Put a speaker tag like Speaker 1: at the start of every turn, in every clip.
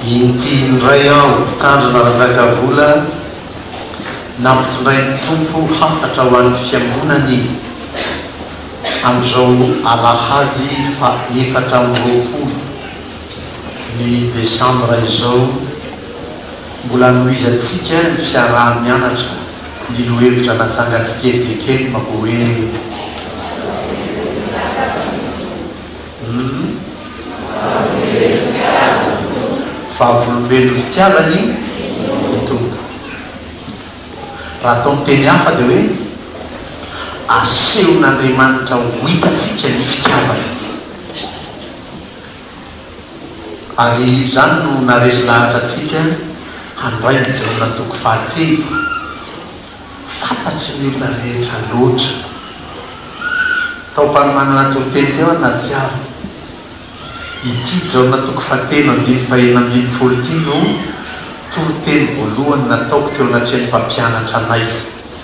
Speaker 1: Inty indray aho, Mpitandrina Ranjakavola, nampitondrain'ny Tompo hafatra ho an'ny Fiangonany amin'izao alahady faha 24 ny desambra izao. Mbola hanohizantsika ny fiaraha-mianatra ny lohevitra natsangantsika fjkm hoe. Humm. Vavolombelon'ny fitiavany ny Tompo. Raha atao amin'ny teny hafa dia hoe asehon'Andriamanitra ho hitantsika ny fitiavany. Ary izany no naharesy lahatra antsika handray ny Jaona toko fahatelo. Fantatry ny olona rehetra loatra. Tao am-panomanana toriteny teo aho nahatsiaro. Ity Jaona toko fahatelo andininy fahenina ambin'ny folo ity no toriteny voalohany nataoko teo anatrehan'ny mpampianatra anay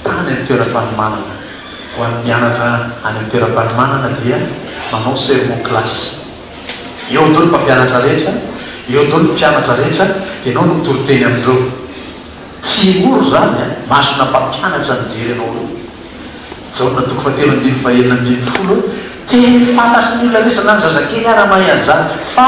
Speaker 1: tany amin'ny toeram-panomanana. Ho an'ny mianatra any amin'ny toeram-panomanana dia manao sermon classe. Eo daholo ny mpampianatra rehetra, eo daholo ny mpianatra rehetra, dia ianao no mitory teny amin'ireo. Tsy mora izany an! Masona mpampianatra mijery anao eo. Jaona toko fahatelo andininy fahenina ambin'ny folo, Teny fantatry ny olona rehetra na ny zazakely ara mahay an'izany fa.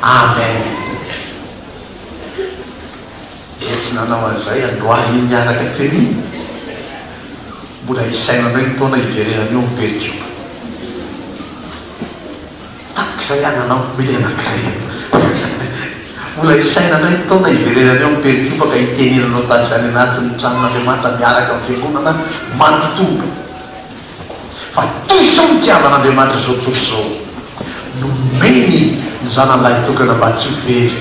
Speaker 1: Amen. Izay tsy nanao an'izay androany iny niaraka teo iny, mbola hisaina indray ny taona hiverenana eo amin'ny perikopa. Tahaka izay aho nanao, hoy ilay anankiray. Mbola hisaina indray ny taona hiverenana eo amin'ny perikopa ka hitenenanao tahaka izany anatin'ny tranon'Andriamanitra miaraka amin'ny fiangonana manontolo. Fa toy izao no nitiavan'Andriamanitra izao tontolo izao, nomeny ny Zanany lahitokana mba tsy ho very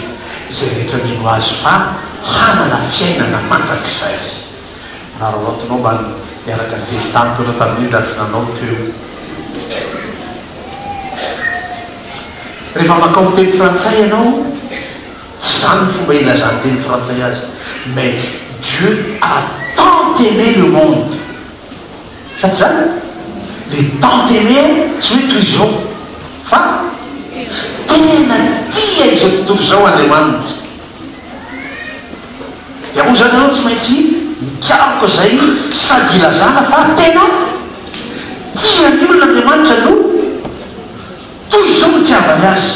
Speaker 1: izay rehetra mino Azy fa hanana fiainana mandrakizay. Nararaotinao mba niaraka niteny tamiko ianao tamin'iny raha tsy nanao teo. Rehefa mankao amin'ny teny frantsay ianao, tsy izany ny fomba ilazan'ny teny frantsay azy, mais Dieu a tant aimé le monde. Sa tsy izany? Le tant aimé tsy hoe toy izao fa tena tia izao tontolo izao Andriamanitra. Dia moa izany ianao tsy maintsy mikaroka izay sady ilazana fa tena tia ny olona Andriamanitra no toy izao no itiavany azy.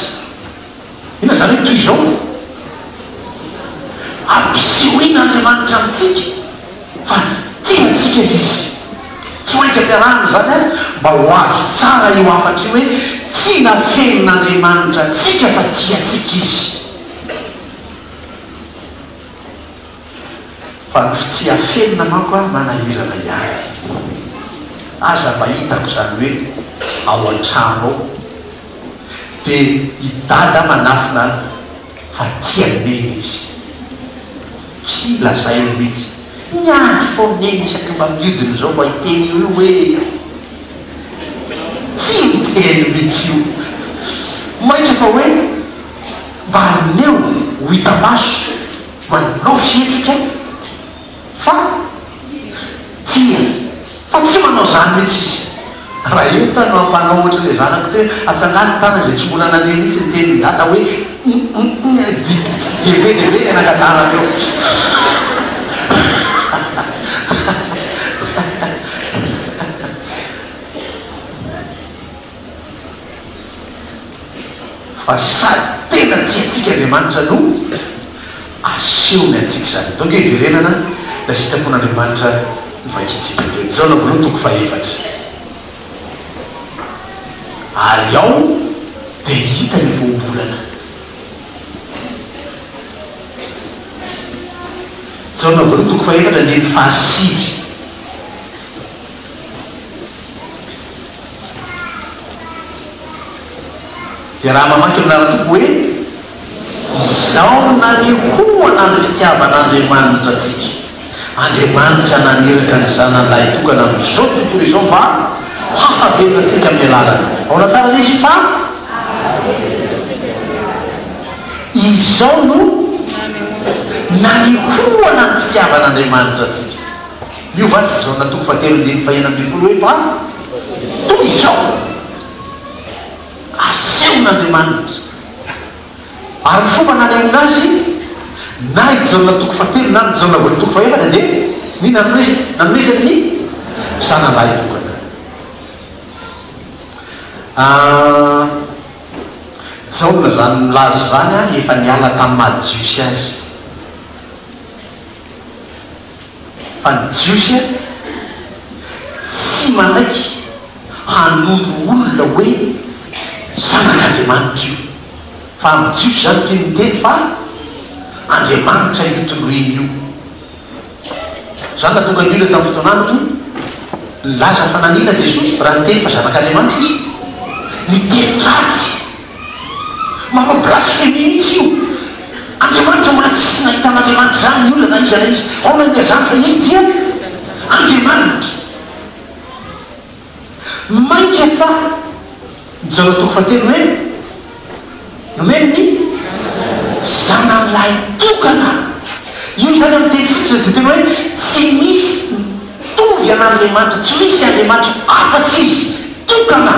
Speaker 1: Inona izany hoe toy izao? Ampisehoin'Andriamanitra amintsika fa tia antsika Izy. Tsy maintsy ampiarahana izany ary mba ho azo tsara io hafatra io hoe tsy nafenin'Andriamanitra antsika fa tia antsika Izy. Fa ny fitia afenina manko an manahirana ihany. Aza mba hitako izany hoe ao an-trano ao dia i dada manafina fa tia an'i neny izy. Tsy lazainy mihitsy. Miandry foana neny isaky mba mihodina izao mba hiteny io io hoe tsy miteny mihitsy io. Mainka fa hoe mba aleo ho hita maso manao fihetsika fa tia fa tsy manao zany mihitsy izy. Raha eto no ampanao ohatry ilay zanako teo hoe atsangano ny tanana izay tsy mbola nandre mihitsy ny tenin'i dada hoe dia be dia be ny anaka-tanana eo. Fa sady tena tia antsika Andriamanitra no asehony antsika izany. Donc hiverenana ilay sitrapon'Andriamanitra novakintsika teo. Jaona voalohany toko fahefatra. Ary ao dia hita ny voambolana. Jaona voalohany toko fahefatra andininy fahasivy. Dia raha mamaky amin'ny anaran'ny Tompo hoe, Izao no nanehoana ny fitiavan'Andriamanitra antsika. Andriamanitra naniraka ny Zanany lahitokana amin'izao tontolo izao mba hahavelona antsika amin'ny alalany. Ahoana tsara ilay izy fa Izao no nanehoana ny fitiavan'Andriamanitra antsika. Miova azy Jaona toko fahatelo andininy fahenina ambinifolo hoe fa toy izao asehon'Andriamanitra. Ary ny fomba nanehoana azy na i Jaona toko fahatelo na ny Jaona voalohany toko fahefatra dia ny nanomezany ny Zanalahy tokana. Ah, Jaona izany milaza izany efa niala tamin'ny maha Jiosy azy. Fa ny Jiosy tsy manaiky hanondro olona hoe zanak'Andriamanitra io. Fa amin'ny Jiosy izany toy ny miteny fa Andriamanitra io tondroiny io. Izany nahatonga ny olona tamin'ny fotoan'androny nilaza fa nanina Jesoa raha niteny fa zanak'Andriamanitra Izy. Niteny ratsy. Manao blasphemie mihitsy io. Andriamanitra mbola tsy nahita an'Andriamanitra izany ny olona na iza na iza. Aona ny ilazany fa Izy dia Andriamanitra. Mainka fa ny Jaona toko fahatelo hoe nomeny ny Zanany lahy tokana. Io izany amin'ny teny fototra dia tena hoe tsy misy mitovy an'Andriamanitra, tsy misy Andriamanitra afa-tsy Izy, tokana.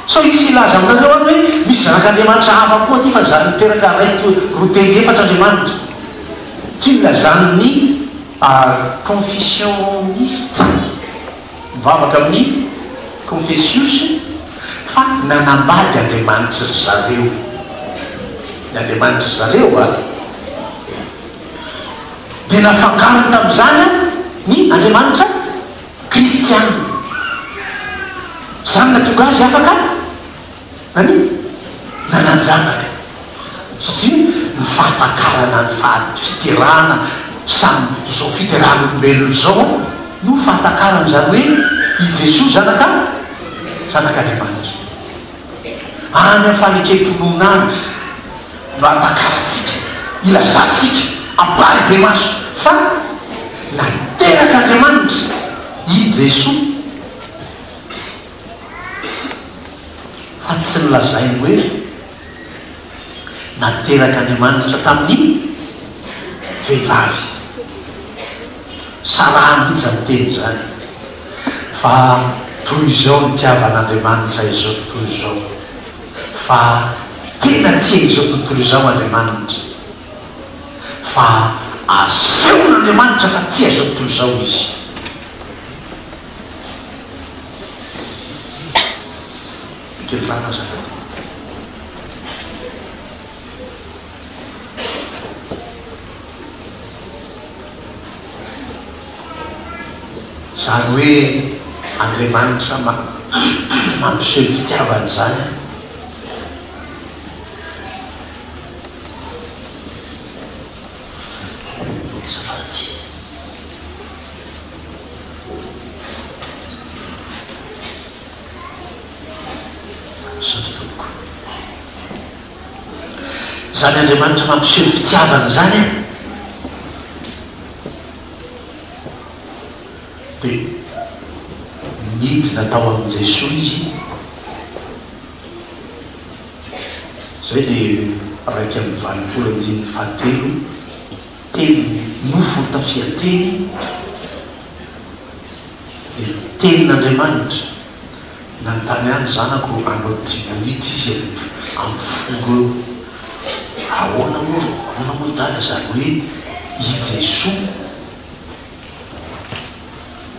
Speaker 1: Sao hisy hilaza aminareo any hoe misy zanak'Andriamanitra hafa koa aty fa izaho niteraka ray roa telo efatra Andriamanitra. Ity no lazan'ny Confucianiste mivavaka amin'i Confucius fa nanambady Andriamanitry ry zareo. Ny Andriamanitry zareo a! Dia nafangarony tamin'izany ny Andriamanitra Kristiana. Izany nahatonga azy afaka nani? Nanan-janaka. Satria ny fahatakarana ny faha fiterahana samy izao fiterahan'olombelona izao no fahatakarana izany hoe i Jesoa zanaka zanak'Andriamanitra. Any amin'ny fanekem-pinoana any no ahatakarantsika, ilazantsika ampahibemaso fa naterak'Andriamanitra i Jesoa, fa tsy nolazainy hoe naterak'Andriamanitra tamin'ny vehivavy. Sarahany mihitsy izany teny izany. Fa toy izao nitiavan'Andriamanitra izao tontolo izao. Fa tena tia izao tontolo izao Andriamanitra. Fa asehon'Andriamanitra fa tia izao tontolo izao Izy. Kely rano azafady. Izany hoe Andriamanitra mampiseho ny fitiavany izany an. Azafady. Misaotra tompoko. Izany Andriamanitra mampiseho ny fitiavany izany an! Dia nidina tao amin'i Jesoa Izy. Izay ilay 81 andininy fahatelo, teny nofo notafian-teny, ilay tenin'Andriamanitra. Nanontany ahy ny zanako hanao dimy minitra izy amin'ny folo eo. Ahoana moa ry, ahoana moa ry dada izany hoe i Jesoa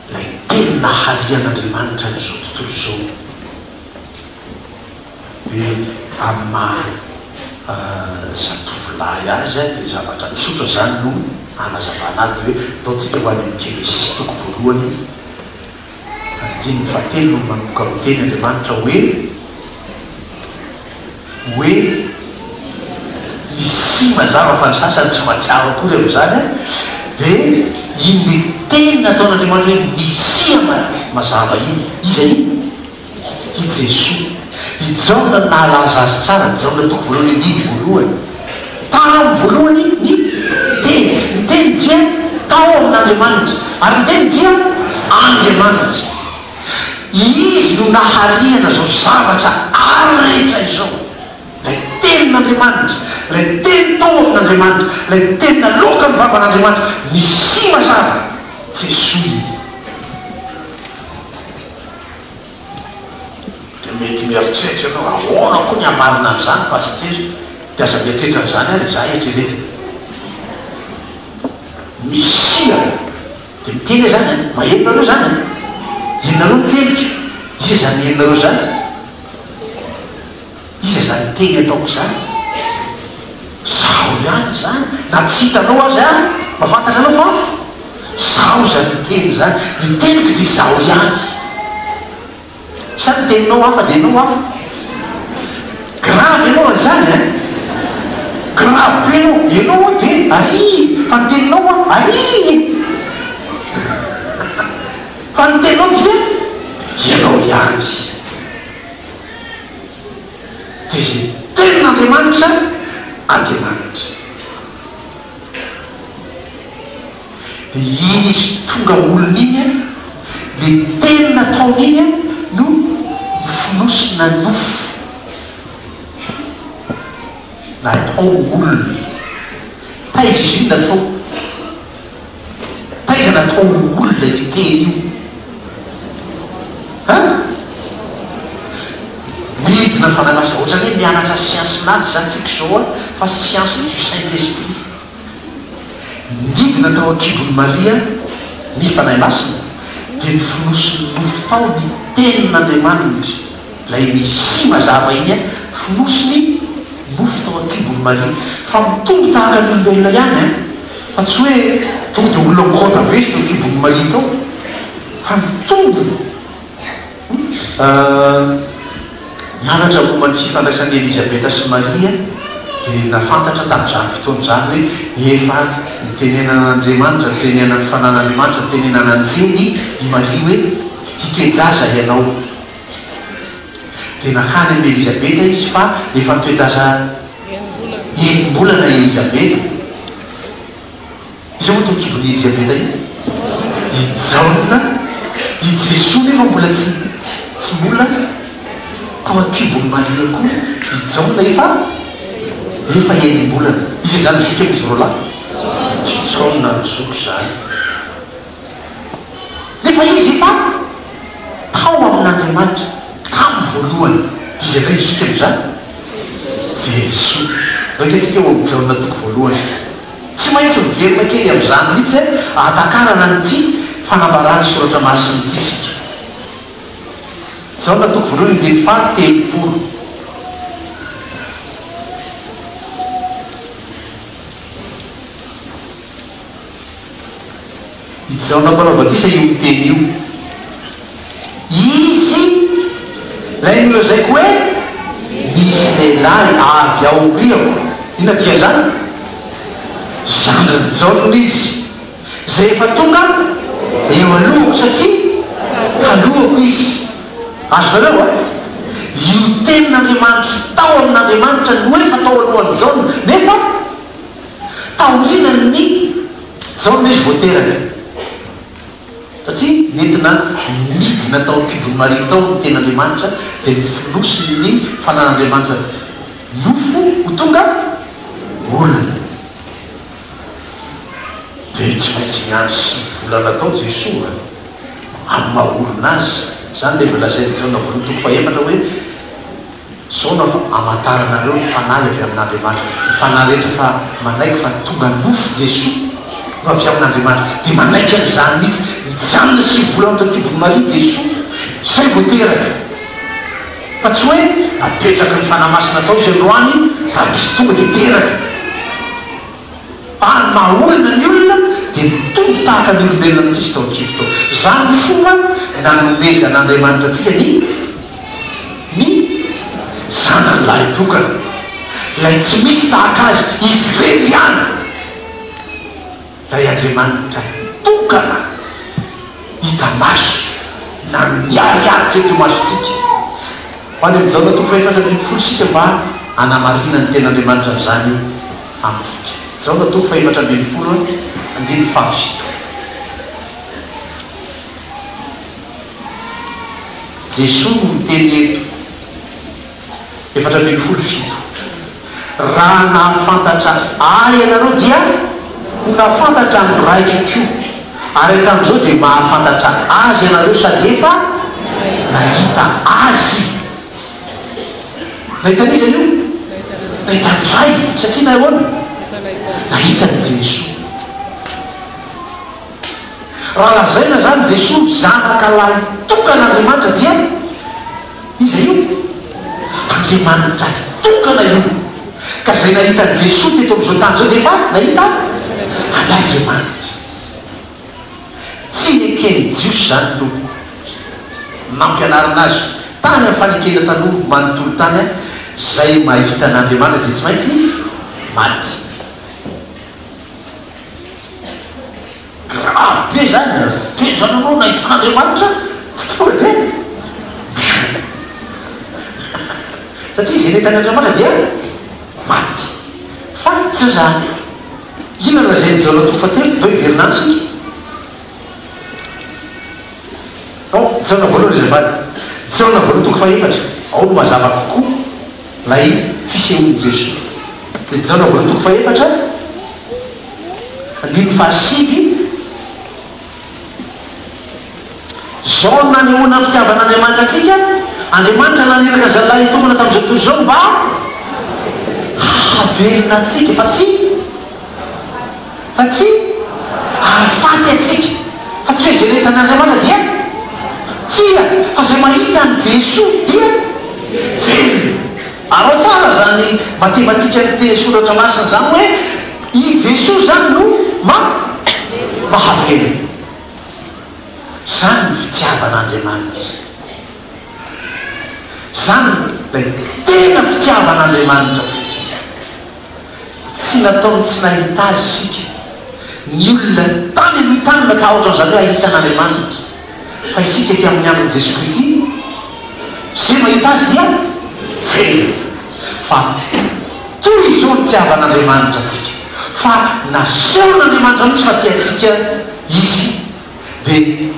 Speaker 1: ilay teny naharian'Andriamanitra an'izao tontolo izao dia amin'ny maha zatovolahy azy dia zavatra tsotra izany no hanazavana azy dia hoe ataontsika ho any amin'ny Genesisy toko voalohany Andininy fahatelo no manomboka miteny Andriamanitra hoe, hoe misy mazava fa ny sasany tsy mahatsiaro akory amin'izany an, dia iny le teny nataon'Andriamanitra hoe misia mazava iny, iza iny? I Jesoa. I Jaona no nahalaza azy tsara, Jaona toko voalohany andininy voalohany. Tamin'ny voalohany ny Teny. Ny Teny dia tao amin'Andriamanitra, ary ny Teny dia Andriamanitra. Izy no nahariana izao zavatra ary rehetra izao. Ilay Tenin'Andriamanitra. Ilay Teny tao amin'Andriamanitra, ilay Teny naloakan'ny vavan'Andriamanitra, Mesia mazava, Jesoa iny. Dia mety mieritreritra ianao, ahoana koa ny hamarina an'izany Pasitera? Dia aza mieritreritra an'izany ary, izaho eritreretina. Mesia! Dia miteny aho izany an! Maheno nareo izany an! Henonareo ny teniko? Iza izany henonareo izany? Iza izany teny ataoko izany? Zaho ihany izany, na tsy hitanao aza aho, mahafantatra anao fa zaho izany miteny izany. Ny teniko dia izaho ihany. Sa ny teninao hafa dia ianao hafa? Grave ianao raha izany an! Grave be ianao, ianao ho'a dia ary, fa ny teninao ho'a ary! Fa ny teninao dia ianao ihany. Dia izay tenin'Andriamanitra, Andriamanitra. Dia iny izy tonga olona iny an, le teny nataony iny an no nofonosina nofo. Natao olona. Taiza izy io natao? Taiza natao olona io teny io? An? Midina fanahy masina. Ohatran'ny hoe mianatra science nat izany tsika izao an, fa science du Saint Esprit. Nidina tao an-kibon'i Maria ny Fanahy Masina, dia nofonosin'ny nofo tao ny Tenin'Andriamanitra, ilay Mesia mazava iny, fonosiny nofo tao an-kibon'i Maria. Fa mitombo tahaka ny olombelona ihany an! Fa tsy hoe tonga dia olona ngôda be izy tao an-kibon'i Maria tao, fa mitombo. Nianatra momba ny fifandraisan'i Elizabeta sy Maria, dia nahafantatra tamin'izany fotoana izany hoe efa nitenenan'Andriamanitra, nitenenan'ny Fanan'Andriamanitra, nitenenan'anjely i Maria hoe, Hitoe-jaza ianao. Dia nankany amin'i Elizabeta izy fa efa nitoe-jaza enim-bolana i Elizabeta. Iza moa tao an-kibon'i Elizabeta io? I Jaona. I Jesoa nefa mbola tsy tsy mbola tao an-kibon'i Maria koa i Jaona efa efa enim-bolana. Iza izany zoky amin'izy roalahy? I Jaona no zoky izany. Nefa izy efa tao amin'Andriamanitra tamin'ny voalohany. Dia iza indray no zoky amin'izany? Jesoa. Vaky antsika eo amin'ny Jaona toko voalohany. Tsy maintsy miverina kely amin'izany mihitsy ahatakarana an'ity fanambaran'ny Soratra Masina ity isika. Jaona toko voalohany andininy faha 30. I Jaona Mpanao Batisa io miteny io. Izy ilay nolazaiko hoe misy lehilahy avy aoriako. Inona dikan'izany? Zandrin'i Jaona izy, izay efa tonga eo alohako satria talohako izy. Azonareo a? Io tenin'Andriamanitra tao amin'Andriamanitra no efa tao alohan'i Jaona, nefa taorianan'ny Jaona izy vao teraka. Satria nentina nidina tao an-kibon'i Maria tao ny Tenin'Andriamanitra, dia nofonosiny ny fanan'Andriamanitra nofo ho tonga olona. Dia tsy maintsy niandry sy volana tao Jesoa amin'ny maha olona Azy. Izany ilay lazain'i Jaona voalohany toko fahefatra hoe, Izao no hamantaranareo ny Fanahy avy amin'Andriamanitra. Ny fanahy rehetra fa manaiky fa tonga nofo Jesoa no avy amin'Andriamanitra. Dia manaiky an'izany mihitsy. Nijanona 9 volana tao an-kibon'i Maria Jesoa izay vao teraka. Fa tsy hoe napetraky ny Fanahy Masina tao izy androany rahampitso tonga dia teraka. Ary maha olona ny olona dia mitombo tahaka ny olombelona mihitsy izy tao an-kibo tao. Izany no fomba nanomezan'Andriamanitra antsika ny ny Zanany lahitokana, ilay tsy misy tahaka Azy, Izy irery ihany, ilay Andriamanitra tokana hita maso na miharihary teto imasontsika. Ho any amin'ny Jaona toko fahefatra ambin'ny folo isika mba hanamarina ny tenin'Andriamanitra amin'izany amintsika. Jaona toko fahefatra ambin'ny folo andininy fahafito. Jesoa no miteny eto. 14 7. Raha nahafantatra Ahy ianareo dia ho nahafantatra ny Raiko koa. Ary hatramin'izao dia mahafantatra Azy ianareo sady efa nahita Azy. Nahita an'iza io? Nahita ny Ray. Satria nahoana? Nahita an'i Jesoa. Raha lazaina izany Jesoa zanaka lahy tokan'Andriamanitra dia iza io? Andriamanitra tokana io. Ka izay nahita an'i Jesoa teto amin'izao tany izao dia efa nahita an'Andriamanitra. Tsy neken'ny Jiosy izany tompoko. Nampianarina azy tany amin'ny fanekena taloha manontolo tany izay mahita an'Andriamanitra dia tsy maintsy maty. Grave be zany a! Teny zany anao nahita an'Andriamanitra tonga dia biou! Satria izay nahita an'Andriamanitra dia maty. Fa tsy izany. Inona no lazain'i Jaona toko fahatelo? Ndao hiverina any isika. Ao, Jaona voalohany azafady. Jaona voalohany toko fahefatra. Ao no mazava kokoa ilay fisehoan'i Jesoa. Dia Jaona voalohany toko fahefatra. Andininy fahasivy, Izao no nanehoana ny fitiavan'Andriamanitra antsika, Andriamanitra naniraka zalahy hitokana tamin'izao tontolo izao mba hahavelona antsika, fa tsy fa tsy hahafaty antsika. Fa tsy hoe izay nahita an'Andriamanitra dia tsia, fa izay mahita an'i Jesoa dia velona. Arao tsara izany matematikan'ny teny soratra masina izany hoe i Jesoa izany no ma mahavelona. Izany ny fitiavan'Andriamanitra. Izany ilay tena fitiavan'Andriamanitra antsika. Tsy nataony tsy nahita Azy isika. Ny olona tany aloha tany natahotra an'izany hoe hahita an'Andriamanitra. Fa isika ety amin'ny andron'i Jesoa Kristy, izay mahita Azy dia velona. Fa toy izao ny nitiavan'Andriamanitra antsika. Fa nasehon'Andriamanitra mihitsy fa tia antsika Izy, dia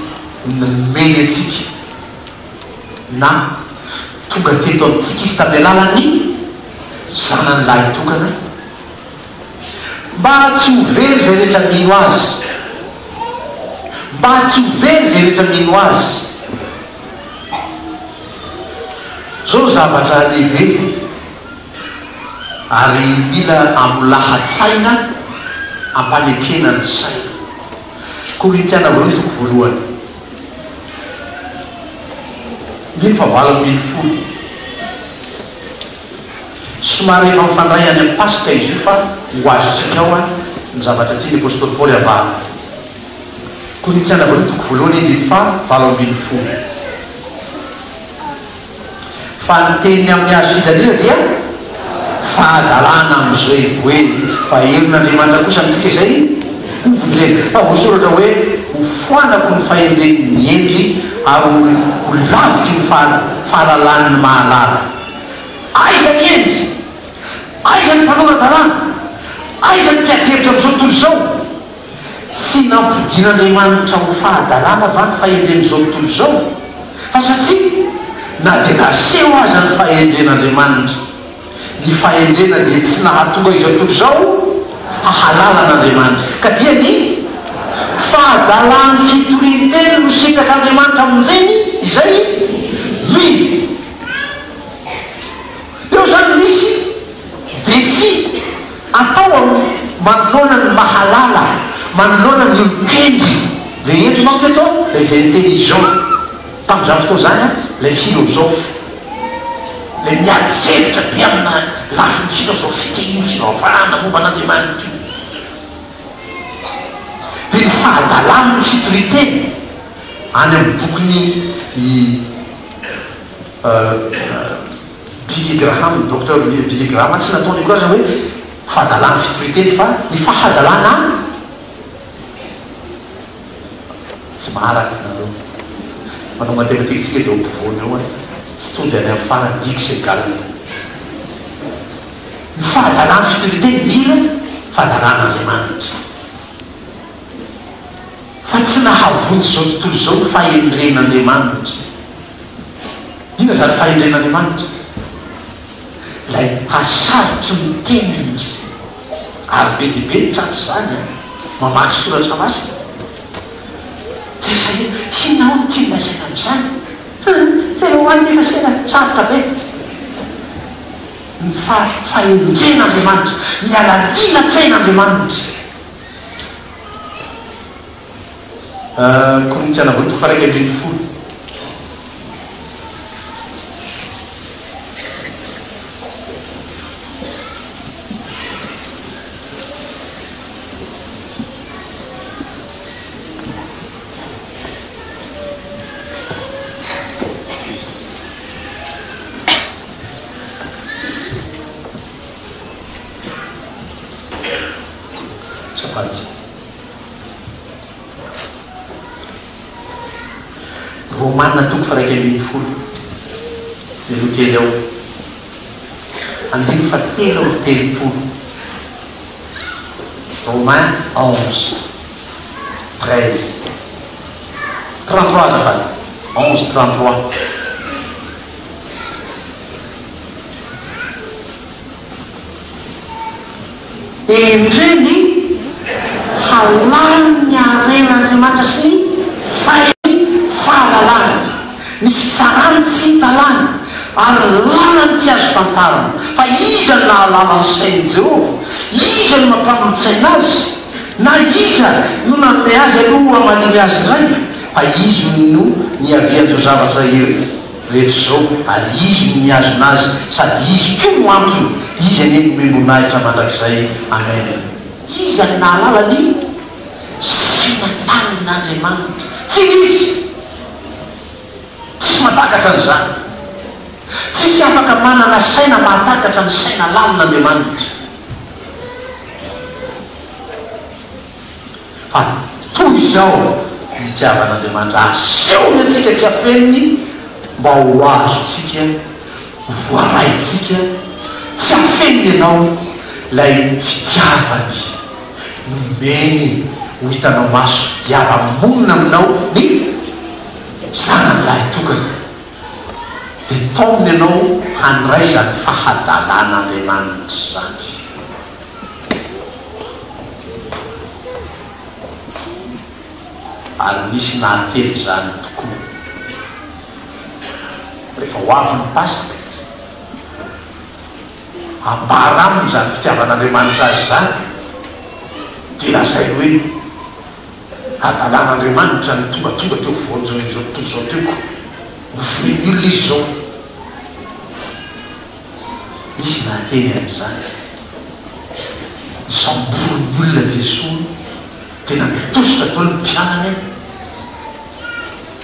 Speaker 1: nomeny antsika na tonga teto amintsika Izy tamin'ny alalan'ny Zanany lahitokana, mba tsy ho very izay rehetra mino Azy, mba tsy ho very izay rehetra mino Azy. Izao no zavatra lehibe ary mila amolahan-tsaina ampanekena ny saina. Korintiana voalohany toko voalohany. Andininy fahavalo ambinifolo. Somary efa mifandray any amin'ny Paska izy io fa ho azontsika ao ny zavatra tian'ny apostoly Paoly ambara. Korintiana voalohany toko voalohany andininy faha 18. Fa ny teniny amin'ny hazo fijaliana dia fahadalana amin'izay voely, fa herin'Andriamanitra kosa amintsika izay hovonjena. Fa voasoratra hoe, Hofoanako ny fahendren'ny hendry ary ho lavitry ny fahalalan'ny mahalala. Aiza ny hendry? Aiza ny mpanora-dalàna? Aiza ny mpiady hevitra amin'izao tontolo izao? Tsy nampodian'Andriamanitra ho fahadalana va ny fahendren'izao tontolo izao? Fa satria na dia naseho aza ny fahendren'Andriamanitra, ny fahendrena dia tsy nahatonga izao tontolo izao hahalala an'Andriamanitra. Ka dia ny fahadalan'ny fitorian-teny no sitrak'Andriamanitra hamonjeny izay mino. Eo izany misy défi atao amin'ny manoloana ny mahalala, manoloana ny olon-kendry. Ilay hendry manko eto ilay izay intelligent tamin'izany fotoana izany an, ilay philosophe, ilay miady hevitra be amina lafiny filozofika io fivavahana momba an'Andriamanitra io. Dia ny fahadalan'ny fitorian-teny any amin'ny bokin'i i Billy Graham, Docteur Billy Graham, tsy nataony akory aza hoe fahadalàn'ny fitorian-teny fa ny fahadalàna tsy maharaka nareo. Manao mathématique tsika dia eo ampovoany eo an, tsy tonga any amin'ny farany, x égale. Ny fahadalàn'ny fitorian-teny mila fahadalàn'Andriamanitra. Fa tsy nahavonjy izao tontolo izao ny fahendren'Andriamanitra. Inona izany fahendren'Andriamanitra? Ilay hasarotry ny teniny. Ary be dia be ny tratr'izany an! Mamaky soratra masina. Dia sahirana, inona hono no tiany lazaina amin'izany? Hum, tena ho any nefa sena sarotra be. Ny fahendren'Andriamanitra, ny halalinan-tsain'Andriamanitra. Korintiana voalohany toko faha 11. Azafady. Romana toko faha 11. Mialoha kely ao. Andininy faha 33. Romains 11, 13. 33 azafady. 11, 33. Endre ny halalin'ny haren'Andriamanitra sy ny fahalalany, ny fitsarany tsy hita lany, ary ny lalany tsy azo fantarina. Fa iza no nahalala ny sain'i Jehovah? Iza no mampanolo-tsaina azy? Na iza no nanome azy aloha hamaliany azy indray? Fa izy no niavian'izao zavatra ireo. Rehetra izao, ary Izy no mihazona azy, sady Izy koa no antony, Izy anie no omem-boninahitra mandrakizay. Amen. Iza no nahalala ny saina lalin'Andriamanitra? Tsy misy! Tsisy mahatakatra an'izany. Tsisy afaka manana saina mahatakatra ny saina lalin'Andriamanitra. Fa toy izao ny itiavan'Andriamanitra asehony antsika tsy afeniny mba ho azontsika, ho voaraintsika, tsy afeniny anao ilay fitiavany nomeny ho hitanao maso hiara-monina aminao ny Zanany lahitokana. Dia taominy ianao handray izany fahadalan'Andriamanitra izany. Ary nisy nahateny izany tokoa. Rehefa ho avy ny Paska, ambara aminy izany fitiavan'Andriamanitra azy izany, dia lazainy hoe, Hadalan'Andriamanitra ny tongatonga teo afovoan'izao tontolo izao teo ko. Hovonoin'ny olona izy izao. Nisy nahateny an'izany. Nosamborin'ny olona Jesoa, dia nandositra daholo ny mpianany.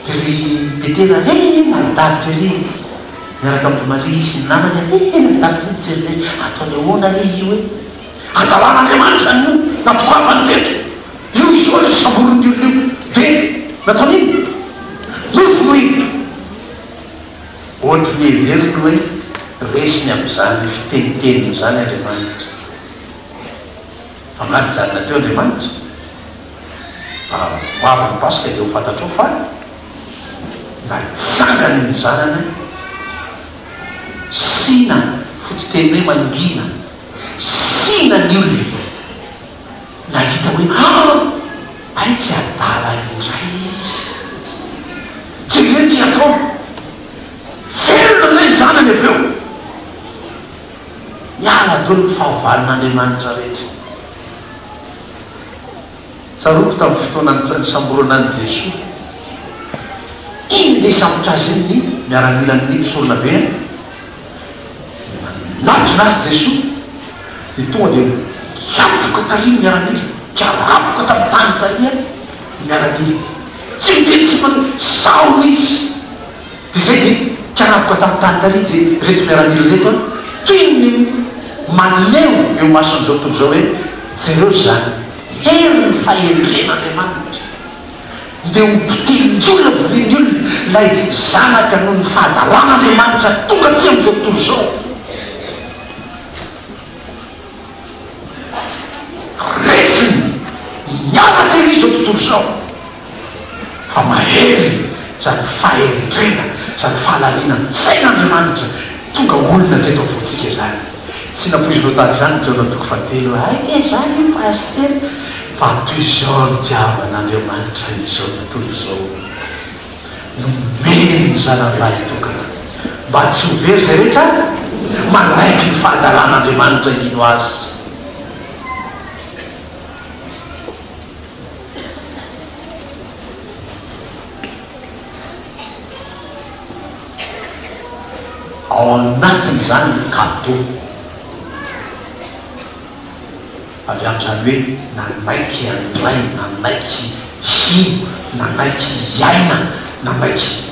Speaker 1: Ry Petera re lavidavitra ery, niaraka amin-dry Maria sy ny namany, re lavidavitra ery nijerijery, ataony ahoana re io e? Hadalan'Andriamanitra no natongavany teto. Io izao ilay samborin'ny olona io. Dia nataony inona? Novonoiny. Ohatry ny heveriny hoe resiny amin'izany fiteniteniny izany Andriamanitra. Fa angaha nijanona teo Andriamanitra? Raha ho avy ny Paska dia ho fantatrao fa natsangany ny Zanany sina, fototeny hoe mangina, sina ny olona. Nahita hoe ah! Hay tsy adala indray izy. Jereo ity ataony. Velona indray ny zanany avy eo. Niala daholo ny fahavalon'Andriamanitra rehetra. Tsaroako tamin'ny fotoana nisamborana an'i Jesoa. Iny dia hisambotra azy iny ny miaramilan'ny mpisoronabe. Nanatona azy Jesoa, dia tonga dia niapoka tary ny miaramila, nikarapoka tamin'ny tany tary ny miaramila. Tsy niteny tsy manino, Saoly izy. Dia izay dia nikarapoka tamin'ny tany tary je ireto miaramila ireto an, toy ny maneho eo imason'izao tontolo izao hoe jereo izany herin'ny fahendren'Andriamanitra. Dia ho potehin'ny olona, vonoin'ny olona, ilay Zanaka noho ny fahadalan'Andriamanitra tonga aty amin'izao tontolo izao. Resiny, miala tery izao tontolo izao, fa mahery izany fahendrena, izany fahalalinan-tsain'Andriamanitra. Tonga olona teto afovoantsika izany. Tsy nampoizinao tahaka izany Jaona toko fahatelo. Hay ve izany io Pasitera? Fa toy izao nitiavan'Andriamanitra izao tontolo izao. Nomeny ny Zanany Lahitokana, mba tsy ho very izay rehetra manaiky ny fahadalan'Andriamanitra hino Azy. Ao anatin'izany ny cadeau avy amin'izany hoe nanaiky handray, nanaiky hino, nanaiky hiaina, nanaiky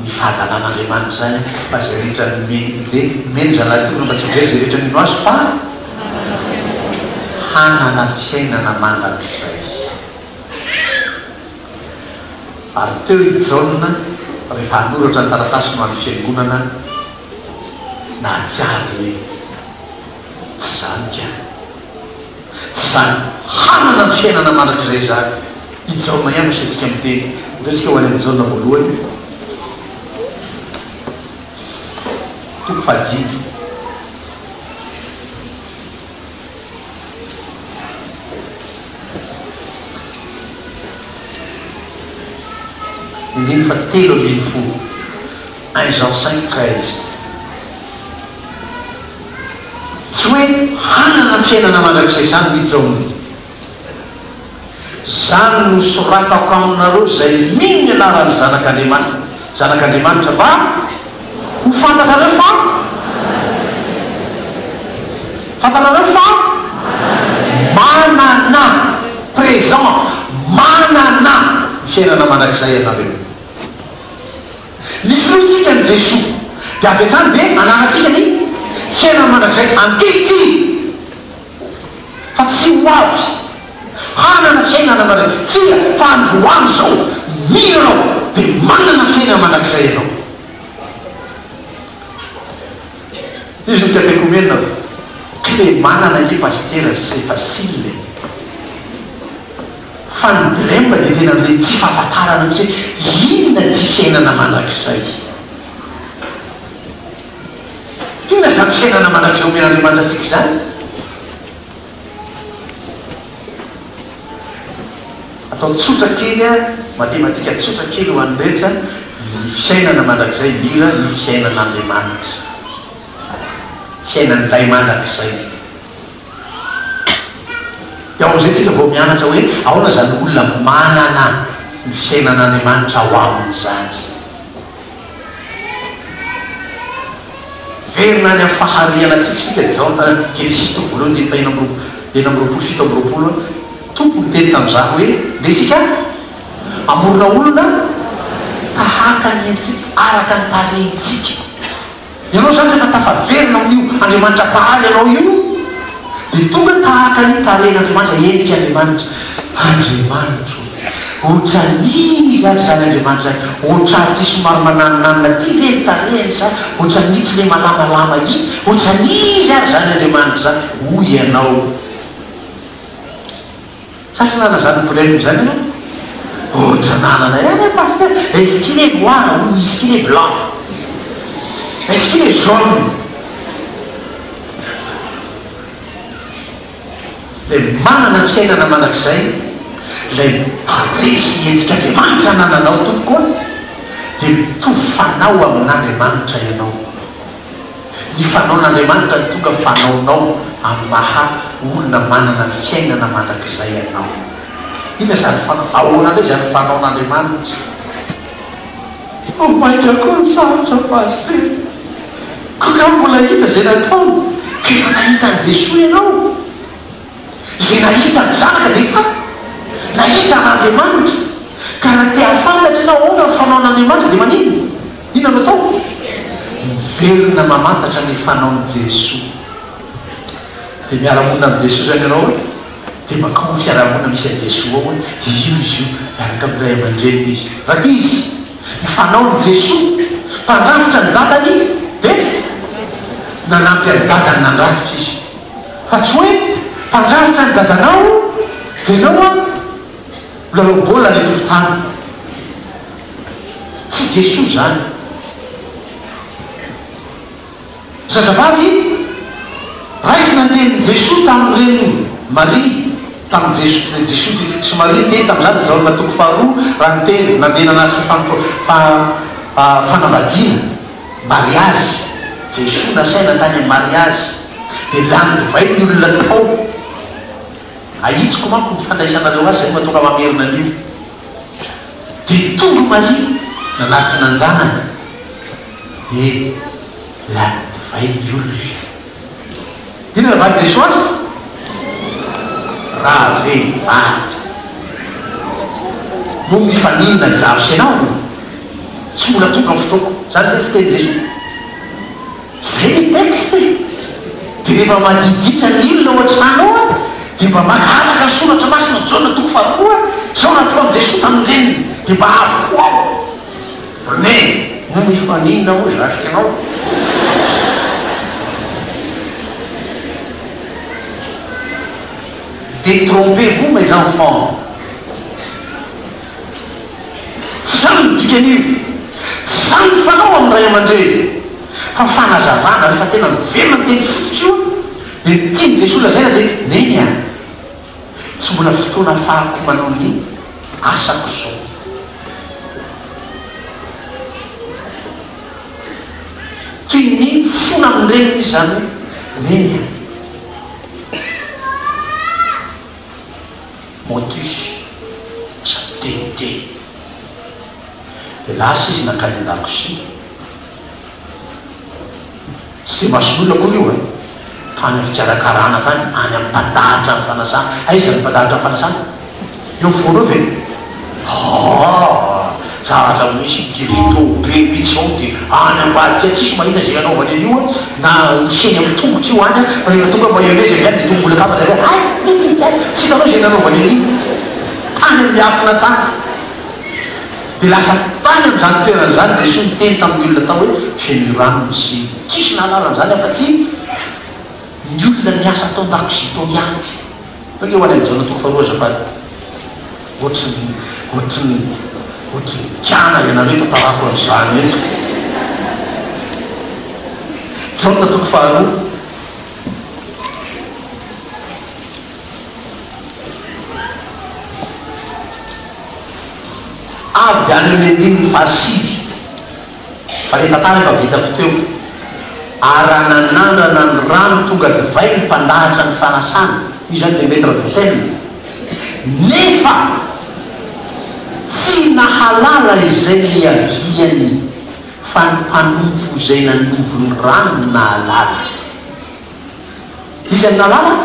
Speaker 1: ny fahadalan'Andriamanitra izany fa izay rehetra nomeny dia nomeny zalahy tokana mba tsy ho very izay rehetra mino azy fa hanana fiainana mandrakizay. Ary teo i Jaona rehefa hanoratra ny taratasiny ho an'ny fiangonana, nahatsiaro hoe tsy izany ka. Tsy izany hanana ny fiainana mandrakizay izany. I Jaona ihany no asaintsika miteny. Andao isika ho any amin'i Jaona voalohany, toko fahadimy. Andininy fahatelo ambinifolo, un Jean cinq treize. Tsy hoe hanana ny fiainana mandrakizay izany hoy Jaona. Izany no soratako aminareo izay mino ny anaran'ny Zanak'Andriamanitra, Zanak'Andriamanitra, mba ho fantatrareo fa, fantatrareo fa manana, présent, manana ny fiainana mandrakizay ianareo. Ny finoantsika an'i Jesoa dia avy hatrany dia ananantsika ny fiainana mandrakizay ankehitriny. Fa tsy ho avy hanana fiainana mandrakizay. Tsia, fa androany izao, mino ianao, dia manana fiainana mandrakizay ianao. Izy no katekomena clé manana ange pasitera c'est facile e. Fa ny blem dia tena le tsy fahafantarana mihitsy hoe inona ity fiainana mandrakizay. Inona izany fiainana mandrakizay omen'Andriamanitra antsika izany? Atao tsotra kely a, matematika tsotra kely ho an'ny rehetra, ny fiainana mandrakizay mira ny fiainan'Andriamanitra. Fiainan'ilay mandrakizay. Dia ao amin'izay tsika vao mianatra hoe ahoana izany olona manana ny fiainan'Andriamanitra ao aminy izany. Miverina any amin'ny fahariana antsika isika, Jaona, Genesisy toko voalohany andininy fahenina amby roa, 26, 27, Tompo niteny tamin'izany hoe, Ndeha isika hamorona olona tahaka ny endritsika, araka ny tarehintsika. Ianao izany rehefa tafaverina amin'io Andriamanitra Mpahary anao io, dia tonga tahaka ny tarehin'Andriamanitra, endrik'Andriamanitra. Andriamanitro, ohatran'iza ary izany Andriamanitra izany? Ohatran'ity somary mananonanona ity ve ny tarehiny sa ohatran'itsy ilay malamalama itsy? Ohatran'iza ary izany Andriamanitra izany? Hoy ianao. Sa tsy nanana izany problème izany ianao? Ohatra nanana ihany aho pasteur, est ce qu'il est noir ou est ce qu'il est blanc? Est ce qu'il est jaune? Ilay manana fiainana mandrakizay, ilay tarehy sy endrik'Andriamanitra anananao tompoko a, dia mitovy fanao amin'Andriamanitra ianao. Ny fanaon'Andriamanitra no tonga fanaonao amin'ny maha olona manana ny fiainana mandrakizay anao. Inona izany fanao? Ahoana indray izany fanaon'Andriamanitra? Vao mainka koa sarotra Pasitera. Koa nga mbola hita izay nataony? Ka efa nahita an'i Jesoa ianao? Izay nahita ny Zanaka dia efa nahita an'Andriamanitra. Ka raha te hahafantatra ianao ahoana ny fanaon'Andriamanitra dia maninona? Inona no atao? Miverina mamantatra ny fanaon'i Jesoa. Dia miara-monina amin'i Jesoa izany ianao an, dia mankao amin'ny fiarahamonina misy an'i Jesoa ao an, dia io izy io, miaraka amin'ny ray aman-dreniny izy. Rankizy, ny fanaon'i Jesoa, mpandrafitra ny dadany dia nanampy an'i dadany nandrafitra izy. Fa tsy hoe mpandrafitra ny dadanao dia ianao an, milalao baolina any an-tokotany. Tsy Jesoa izany. Zazavavy, raisina ny tenin'i Jesoa tamin'ny reniny Maria, tamin'i Jesoa, Jesoa sy Maria niteny tamin'izany, Jaona toko faharoa, raha niteny, nandeha nanatrika fanompo, fa, fanambadiana, mariazy, Jesoa nasaina tany amin'ny mariazy, dia lany divay ny olona tao. Ahitsiko manko ny fandraisanareo azy, izay no mahatonga mamerina an'io. Dia tonga Maria nanatona an-janany, dia lany divay ny olona. Inona navalin'i Jesoa azy? Ravehivavy, moa mifaninona izaho sy ianao? Tsy mbola tonga ny fotoako. Izany ve ny fitenin'i Jesoa? Zay le texte e! De rehefa madiditra ny olona ao an-trano ao an, de mba maka araka ny soratra masina Jaona toko faharoa, zao nataon'i Jesoa tamin'ny reniny, de mba avy koa aho. Ry neny, moa mifaninona moa izaho sy ianao? Détrompez-vous mes enfants. Tsy izany no dikan'io. Tsy izany ny fanao amin'ny ray aman-dreny. Fa fanazavana, rehefa tena miverina ny teny fototra io, dia ny tian'i Jesoa lazaina dia, Neny a! Tsy mbola fotoana ahafahako manao ny asako izao. Toy ny mifona amin'ny reniny izy izany hoe, Neny a! Motus sady teniteny. Dia lasa izy nankany an-dakozia. Tsy dia mason'olona akory io e! Tany amin'ny fikarakarana tany, any amin'ny mpandahatra ny fanasana. Aiza ny mpandahatra ny fanasana? Eo afovoany eo ve? Aa! Zavatra misy kirito be mihitsy ao dia any ambadika any tsisy mahita izay anaovany an'io an! Na hoseny amin'ny tongotra io any an! Fa rehefa tonga mayonnaise avy any dia tonga mbola atambatra avy any, hay! Mihitsy mihitsy any! Tsy hitanao izay nanaovany an'io! Tany amin'ny miafina tany! Dia lasa tany amin'izany toerana izany Jesoa niteny tamin'ny olona tao hoe, Fenoy rano ny siny. Tsisy nahalala an'izany afa-tsy ny olona niasa tao an-dakozia tao ihany. Tonga eo any amin'ny Jaona toko faharoa azafady. Ohatry ny, ohatry ny, ohatry ny gana ianareo tantarako an'izany eto. Jaona toko faharoa. Avy dia any amin'ny andininy fahasivy. Fa ilay tantara efa vitako teo. Ary raha nanandrana ny rano tonga divay ny mpandahatra ny fanasana, io izany ilay maître d'hôtel, nefa tsy nahalala izay niaviany fa ny mpanompo izay nanovo ny rano no nahalala. Iza no nahalala?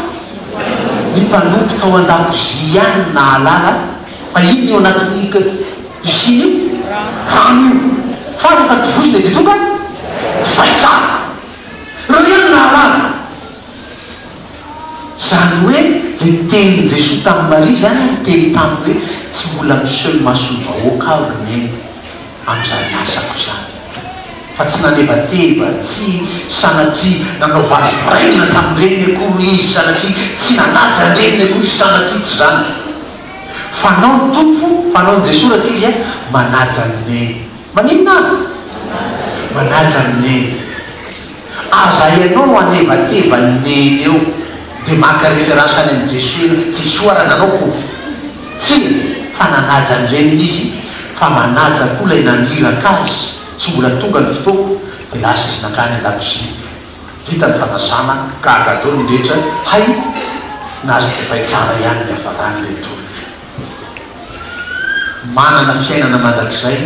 Speaker 1: Ny mpanompo tao an-dakozia ihany no nahalala fa inona io anatin'io siny io? Rano io. Fa rehefa tovozina dia tonga divay tsara. Ireo ihany no nahalala. Izany hoe ilay tenin'i Jesoa tamin'i Maria izany niteny taminy hoe tsy mbola miseho imason'ny vahoaka aho ry Neny. amin'izany asako izany, fa tsy nanevateva, tsy sanatria nanao valy boraingina tamin-dreniny akory izy, sanatria tsy nanaja an-dreniny akory izy, sanatria tsy izany. Fanao ny Tompo, fanaon'i Jesoa rankizy a, manaja an'i Neny. Maninona? Manaja an'i Neny. Aza ianao no hanevateva an'i Neny eo, dia maka référence any amin'i Jesoa ianao, Jesoa raha nanao ko. Tsia, fa nanaja ny reniny izy, fa manaja koa ilay naniraka azy, tsy mbola tonga ny fotoako, dia lasa izy nankany an-dakozia. Vita ny fanasana, gaga daholo ny rehetra, hay, nahazo divay tsara ihany niafarany ireto olona. Manana fiainana mandrakizay,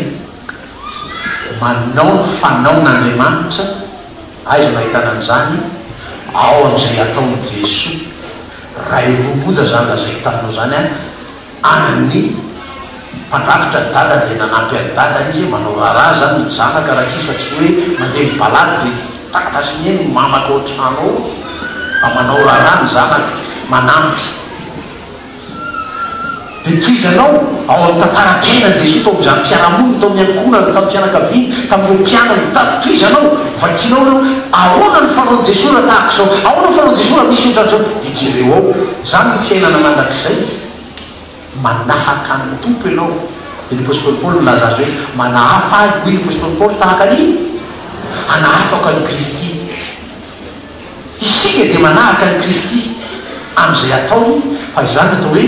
Speaker 1: manao ny fanaon'Andriamanitra, aiza no ahitana an'izany? Ao amin'izay ataon'i Jesoa. Ray roa monja zany lazaiko taminao zany an, any amin'ny mpandrafitra ny dadany dia nanampy an'i dadany izy hoe manao raharaha zany ny zanaka rankizy fa tsy hoe mandeha mi-balade dia dada sy neny no mamaka ao an-trano ao fa manao raharaha ny zanaka, manampy. Dia tohizanao ao amin'ny tantaram-piainan'i Jesoa tao amin'izany fiarahamonina, tao amin'ny ankohonany, tamin'ny fianakaviany, tamin'ireo mpianany, tohizanao, vakinao ireo, ahoana ny fanaon'i Jesoa raha tahaka izao, ahoana ny fanaon'i Jesoa raha misy ohatran'izao, dia jereo ao. Izany no fiainana mandrakizay. Manahaka ny Tompo ianao. Dia ny Apostoly Paoly nilaza azy hoe, Manahafa ahy, hoy ny Apostoly Paoly, tahaka ny anahafako an'i Kristy. Isika dia manahaka an'i Kristy amin'izay ataony fa izany no atao hoe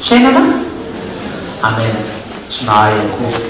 Speaker 1: fiainana. Amen. Tsy nahay akory.